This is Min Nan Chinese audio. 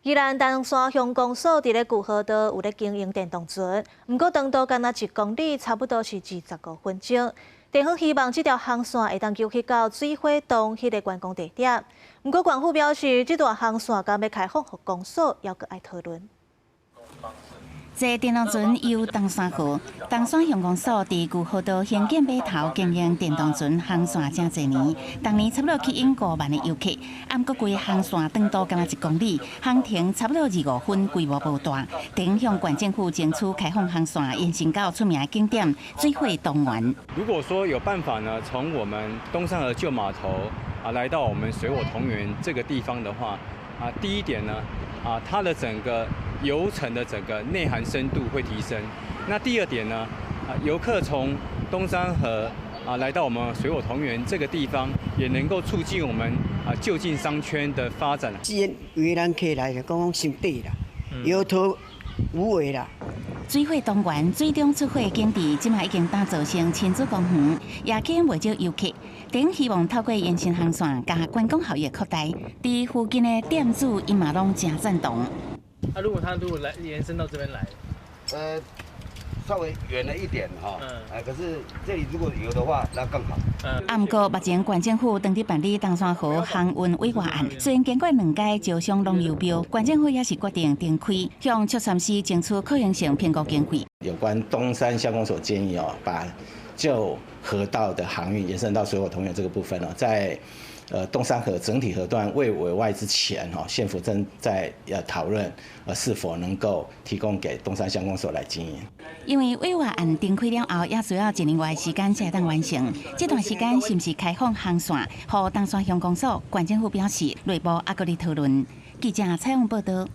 宜蘭東山鄉公所佇咧舊河道有咧經營電動船，毋過長途干焦1公里，差不多是25分鐘。地方希望這條航線會當繼續到水火洞彼个觀光地點。毋過縣府表示，這段航線敢欲開放予公所，猶閣愛討論。坐電動船遊冬山河，冬山鄉公所佇舊河道興建碼頭經營電動船航線誠濟年，逐年差不多吸引5萬个遊客。毋過規航線長度干焦1公里，航程差不多25分，規模無大。頂向縣政府爭取開放航線延伸到出名景點水火東園。如果說有辦法呢，從我們冬山河舊碼頭啊，來到我們水火同源這個地方的話，啊，第一點呢，啊，它的整個遊程的整個內涵深度會提升。那第二點呢，啊，遊客從冬山河啊來到我們水火同源這個地方，也能夠促進我們啊就近商圈的發展。吸引越南客來就講講傷短啦，搖頭無為啦。水火同源水中出火景致，這馬已經打造成親子公園，也吸引袂少遊客。頂希望透過延伸航線，共觀光效益擴大。佇附近的店主𪜶嘛攏誠贊同。啊，如果他如果來延伸到這邊來，稍微遠了一點哈，哎，可是這裡如果有的話，那更好。啊，毋過目前縣政府正佇辦理冬山河航運委外案，雖然經過兩階招商攏流標，縣政府也是決定停開，向卓山市爭取可行性評估經費。有關冬山鄉公所建議哦，把舊河道的航運延伸到水火同源這個部分哦，在冬山河整體河段未委外之前，哈，縣府正在討論，是否能夠提供給冬山鄉公所來經營。因為委外案停開了後，也需要一年外時間才當完成。這段時間是毋是開放航線，予冬山鄉公所，縣政府表示內部猶閣佇討論。記者採訪報道。